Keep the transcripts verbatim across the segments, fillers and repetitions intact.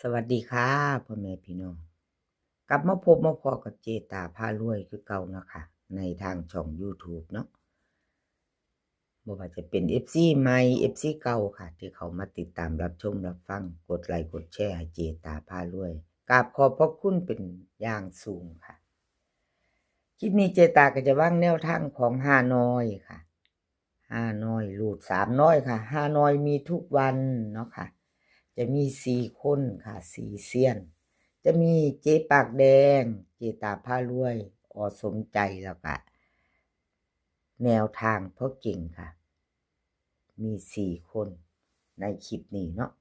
สวัสดีค่ะ พ่อแม่พี่น้อง กลับมาพบมาพ้อกับเจตาพารวยคือเก่านะคะ ในทางช่อง YouTube เนาะ บ่ว่าจะเป็น เอฟซี ใหม่ เอฟซี เก่าค่ะ ที่เขามาติดตามรับชมรับฟัง กดไลค์กดแชร์ให้เจตาพารวย กราบขอบพระคุณเป็นอย่างสูงค่ะ คลิปนี้เจตาก็จะวางแนวทางของฮานอยค่ะ ฮานอยรูดสามน้อยค่ะ ฮานอยมีทุกวันเนาะค่ะ จะมีสี่คนค่ะ สี่เซียน จะมีเจปากแดง เจตาพารวย อ.สมใจ แล้วก็แนวทางพ่อเก่งค่ะ มีสี่คนในคลิปนี้เนาะ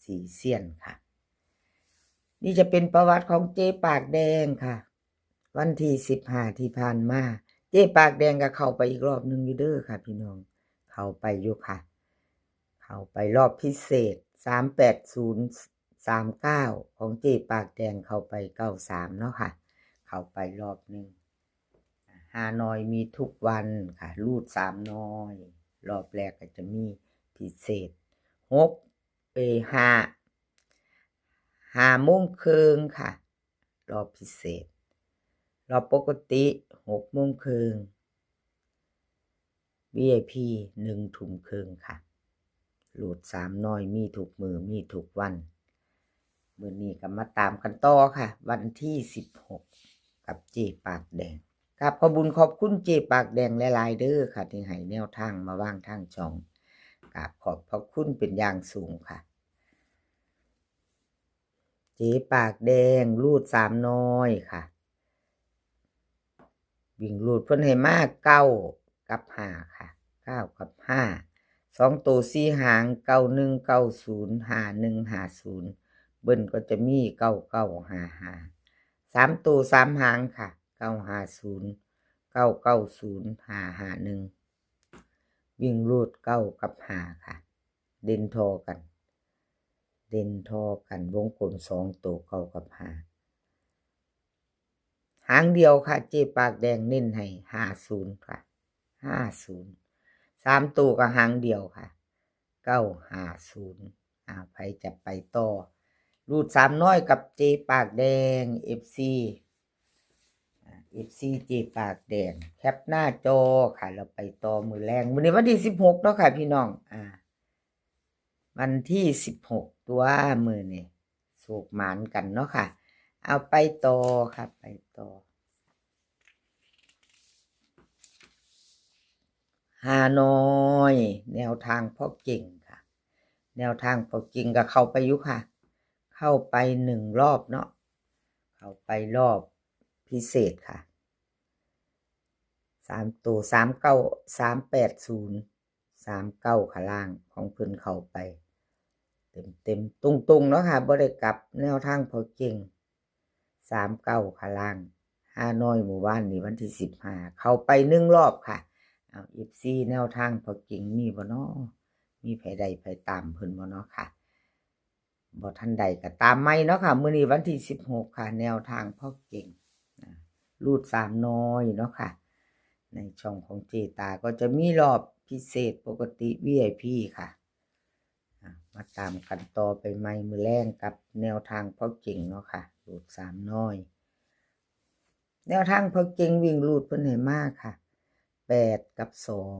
สี่เซียนค่ะ นี่จะเป็นประวัติของเจปากแดงค่ะ วันที่สิบห้าที่ผ่านมา เจปากแดงก็เข้าไปอีกรอบหนึ่งอยู่เด้อค่ะพี่น้อง เข้าไปอยู่ค่ะ เข้าไปรอบพิเศษ สามแปดศูนย์ สามเก้า ของเจปากแดงเข้าไปเก้าสามเนาะค่ะ เข้าไปรอบหนึ่ง ฮานอยมีทุกวันค่ะ รูดสามน้อย รอบแรกก็จะมีพิเศษ หก เอย ห้า ห้าโมงครึ่งค่ะ รอบพิเศษ รอบปกติ หกโมงครึ่ง วีไอพี หนึ่งทุ่มครึ่งค่ะ รูดสามน้อยมีทุกมื้อ มีทุกวัน มื้อนี้ก็มาตามกันต่อค่ะ วันที่สิบหก กับเจปากแดง กราบขอบบุญขอบคุณเจปากแดงหลายๆเด้อค่ะ ที่ให้แนวทางมาวางทางช่อง กราบขอบพระคุณเป็นอย่างสูงค่ะ เจปากแดงรูดสามน้อยค่ะ วิ่งรูดเพิ่นให้มาเก้ากับห้าค่ะ เก้ากับห้า สองตัวสี่หาง เก้าหนึ่ง เก้าศูนย์ ห้าหนึ่ง ห้าศูนย์ เบิ้ลก็จะมี เก้าเก้า ห้าห้า สามตัวสามหางค่ะ เก้าห้าศูนย์ เก้าเก้าศูนย์ ห้าห้าหนึ่ง วิ่งรูดเก้ากับห้าค่ะ เด่นทอกัน เด่นทอกัน วงกลมสองตัว เก้ากับห้า หางเดียวค่ะ เจปากแดงเน้นให้ ห้าศูนย์ค่ะ ห้าศูนย์ สามตัวก็หางเดียวค่ะ เก้าห้าศูนย์ อ่า ไผจะไปต่อ รูดสามน้อยกับเจปากแดง เอฟซี อ่า เอฟซี เจปากแดง แคปหน้าจอค่ะ เราไปต่อมื้อแลง มื้อนี้วันที่สิบหกเนาะค่ะพี่น้อง อ่า วันที่สิบหกตัวมื้อนี้ โชคหมานกันเนาะค่ะ เอาไปต่อค่ะ ไปต่อ ฮานอย แนวทางพ่อเก่งค่ะ แนวทางพ่อเก่งก็เข้าไปอยู่ค่ะ เข้าไปหนึ่งรอบเนาะ เข้าไปรอบพิเศษค่ะ สามตัว สามเก้า สามแปดศูนย์ สามเก้า ค่ะ ล่างของเพิ่นเข้าไป เต็มๆ ตรงๆเนาะค่ะ บ่ได้กลับ แนวทางพ่อเก่ง สามเก้า ค่ะ ล่าง ฮานอยมื้อวานนี้วันที่สิบห้า เข้าไปหนึ่งรอบค่ะ เอา เอฟซี แนวทางพ่อเก่งมีบ่น้อ มีไผได้ไผตามเพิ่นบ่น้อค่ะ บ่ทันได้ก็ตามใหม่เนาะค่ะ มื้อนี้วันที่สิบหกค่ะ แนวทางพ่อเก่ง อ่า รูดสามน้อยเนาะค่ะ ในช่องของเจตาก็จะมีรอบพิเศษปกติ วีไอพี ค่ะ อ่า มาตามกันต่อไปใหม่มื้อแลงกับแนวทางพ่อเก่งเนาะค่ะ รูดสามน้อย แนวทางพ่อเก่งวิ่งรูดเพิ่นให้มาค่ะ แปดกับสอง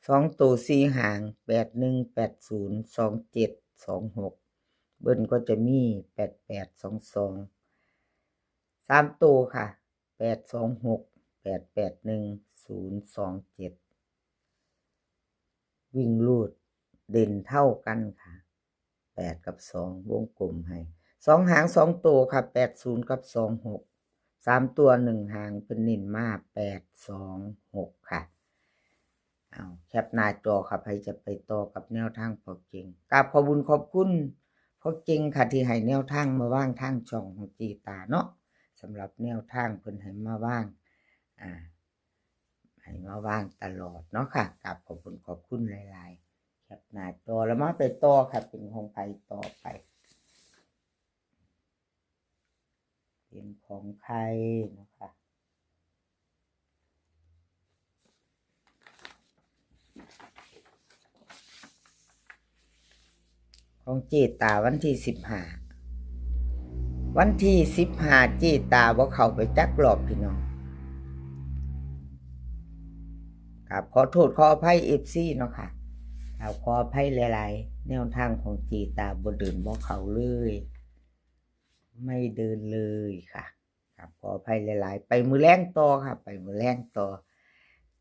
สองตัวสี่หาง แปดหนึ่ง แปดศูนย์ สองเจ็ด สองหก เบิ้ลก็จะมี แปดแปด สองสอง สามตัวค่ะ แปดสองหก แปดแปดหนึ่ง ศูนย์สองเจ็ด วิ่งรูดเด่นเท่ากันค่ะ แปดกับสอง วงกลมให้ สองหางสองตัวค่ะ แปดศูนย์ กับ สองหก สามตัวหนึ่งหางเพิ่นเน้นมา แปดสองหก ค่ะ เอาแคปหน้าจอค่ะ ไผจะไปต่อกับแนวทางพ่อเก่ง กราบขอบบุญขอบคุณพ่อเก่งค่ะ ที่ให้แนวทางมาวางทางช่องของเจตาเนาะ สำหรับแนวทางเพิ่นให้มาวาง อ่า ให้มาวางตลอดเนาะค่ะ กราบขอบบุญขอบคุณหลายๆ แคปหน้าจอแล้วมาไปต่อค่ะ เป็นของไผต่อไป เป็นของใครเนาะค่ะ ของเจตาวันที่สิบห้า วันที่สิบห้า เจตาบ่เข้าไปจักรอบพี่น้อง ครับ ขอโทษขออภัย เอฟซี เนาะค่ะ ครับ ขออภัยหลายๆ แนวทางของเจตาบ่เดินบ่เข้าเลย ไม่เดินเลยค่ะ ครับ ขออภัยหลายๆ ไปมื้อแลงต่อค่ะ ไปมื้อแลงต่อ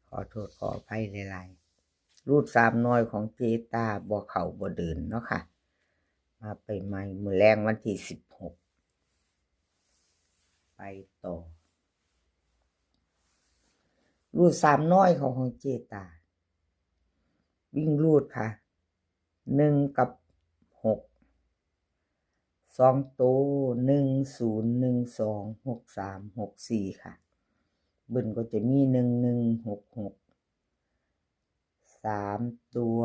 ขอโทษขออภัยหลายๆ รูดสามน้อยของเจตาบ่เข้าบ่เดินเนาะค่ะ มาไปใหม่มื้อแลงวันที่สิบหก ไปต่อ รูดสามน้อยของของเจตา วิ่งรูดค่ะ หนึ่งกับหก สองโต หนึ่งศูนย์ หนึ่งสอง หกสาม หกสี่ ค่ะ เบิ้ลก็จะมี หนึ่งหนึ่ง หกหก สามตัว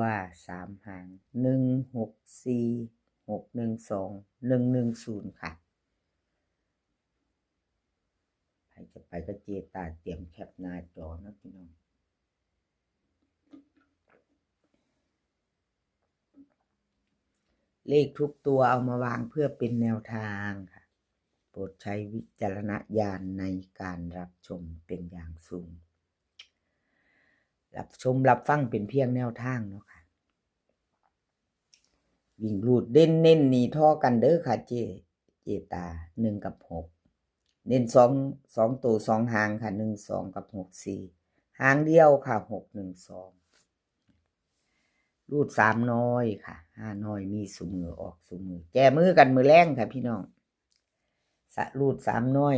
สามหาง หนึ่งหกสี่ หกหนึ่งสอง หนึ่งหนึ่งศูนย์ ค่ะ ใครจะไปก็เจตาเตรียมแคปหน้าจอนะพี่น้อง เลขทุกตัวเอามาวางเพื่อเป็นแนวทางค่ะ โปรดใช้วิจารณญาณในการรับชมเป็นอย่างสูง รับชมรับฟังเป็นเพียงแนวทางเนาะค่ะ วิ่งรูดเด่นเน้นนี่ท่อกันเด้อค่ะ เจ เจตา หนึ่งกับหก เน้นสอง สองโตสองหางค่ะ หนึ่งสอง กับ หกสี่ หางเดียวค่ะ หกหนึ่งสอง รูดสามน้อยค่ะ ห้าน้อยมีซุมื้อออกซุมื้อ แก้มือกันมื้อแลงค่ะพี่น้อง สะ รูดสามน้อย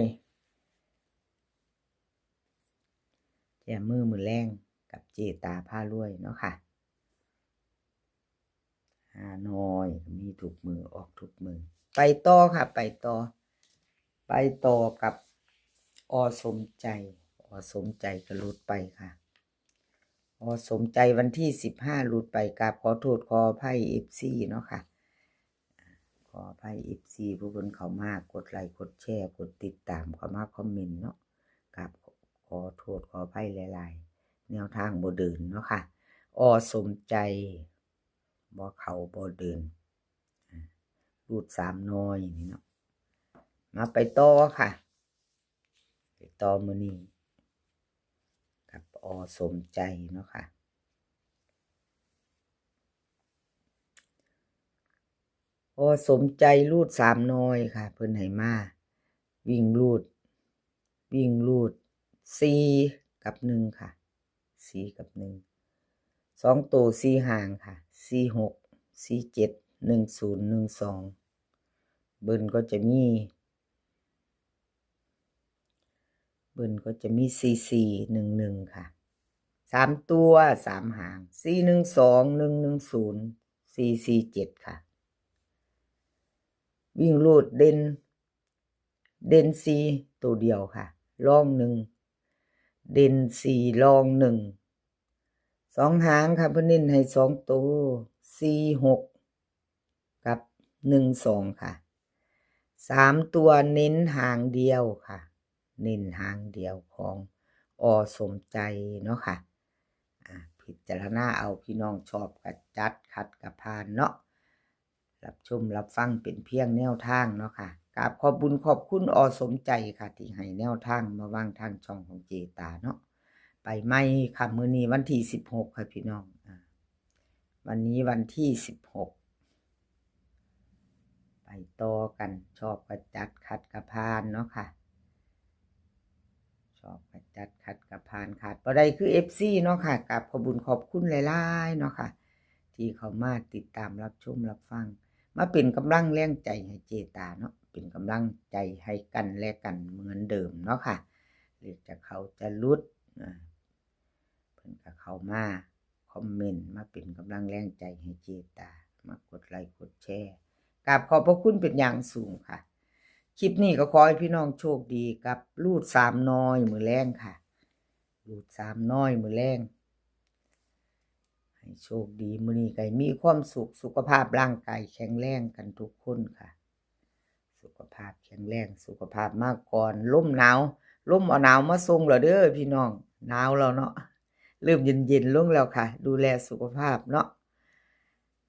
แก้มือมื้อแลงกับเจตาพารวยเนาะค่ะ ห้าน้อยมีทุกมื้อออกทุกมื้อ ไปต่อค่ะ ไปต่อ ไปต่อกับ อ.สมใจ อ.สมใจก็รูดไปค่ะ อ.สมใจวันที่สิบห้า รูดไป กราบขอโทษขออภัย เอฟซี เนาะค่ะ ขออภัย เอฟซี ผู้เพิ่นเข้ามากดไลค์กดแชร์กดติดตามเข้ามาคอมเมนต์เนาะ กราบขอโทษขออภัยหลายๆ แนวทางบ่เดินเนาะค่ะ อ.สมใจ บ่เข้าบ่เดิน อ่า รูดสามน้อยนี่เนาะ มาไปต่อค่ะ ไปต่อมื้อนี้กับ อ.สมใจเนาะค่ะ อ.สมใจรูดสามน้อยค่ะ เพิ่นให้มา วิ่งรูด วิ่งรูด สี่กับหนึ่งค่ะ สี่กับหนึ่ง สองโตสี่หางค่ะ สี่หก สี่เจ็ด หนึ่งศูนย์ หนึ่งสอง เบิ้ลก็จะมี เบิ้ลก็จะมี สี่สี่ หนึ่งหนึ่ง ค่ะ สามตัว สามหาง สี่หนึ่งสอง หนึ่งหนึ่งศูนย์ สี่สี่เจ็ด ค่ะ วิ่งรูดเด่น เด่นสี่ตัวเดียวค่ะ รองหนึ่ง เด่นสี่ รองหนึ่ง สองหางค่ะ เพิ่นเน้นให้สองตัว สี่หก กับ หนึ่งสอง ค่ะ สามตัวเน้นหางเดียวค่ะ เน้นหางเดียวของ อ.สมใจเนาะค่ะ อ่า พิจารณาเอา พี่น้องชอบก็จัด ขัดก็ผ่านเนาะ รับชมรับฟังเป็นเพียงแนวทางเนาะค่ะ กราบขอบบุญขอบคุณ อ.สมใจค่ะ ที่ให้แนวทางมาวางทางช่องของเจตาเนาะ ไปใหม่ค่ะ มื้อนี้วันที่สิบหกค่ะพี่น้อง อ่า วันนี้วันที่สิบหก ไปต่อกัน ชอบก็จัด ขัดก็ผ่านเนาะค่ะ ชอบก็จัด ขัดก็ผ่าน ขาดบ่ได้คือ เอฟซี เนาะค่ะ กราบขอบบุญขอบคุณหลายๆ เนาะค่ะ ที่เข้ามาติดตามรับชมรับฟัง มาเป็นกำลังแรงใจให้เจตาเนาะ เป็นกำลังใจให้กันและกันเหมือนเดิมเนาะค่ะ เลขจะเข้าจะหลุด อ่า เพิ่นก็เข้ามาคอมเมนต์ มาเป็นกำลังแรงใจให้เจตา มากดไลค์กดแชร์ กราบขอบพระคุณเป็นอย่างสูงค่ะ คลิปนี้ก็ขอให้พี่น้องโชคดีกับรูดสามน้อยมื้อแลงค่ะ รูดสามน้อยมื้อแลง ให้โชคดีมื้อนี้ ก็ให้มีความสุข สุขภาพร่างกายแข็งแรงกันทุกคนค่ะ สุขภาพแข็งแรง สุขภาพมาก่อน ลมหนาว ลมเอาหนาวมาส่งแล้วเด้อพี่น้อง หนาวแล้วเนาะ เริ่มเย็นๆ ลงแล้วค่ะ ดูแลสุขภาพเนาะ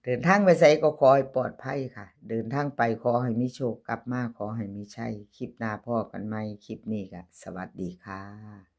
เดินทางไปไสก็ขอให้ปลอดภัยค่ะ เดินทางไปขอให้มีโชค กลับมาขอให้มีชัย คลิปหน้าพ้อกันใหม่ คลิปนี้ก็สวัสดีค่ะ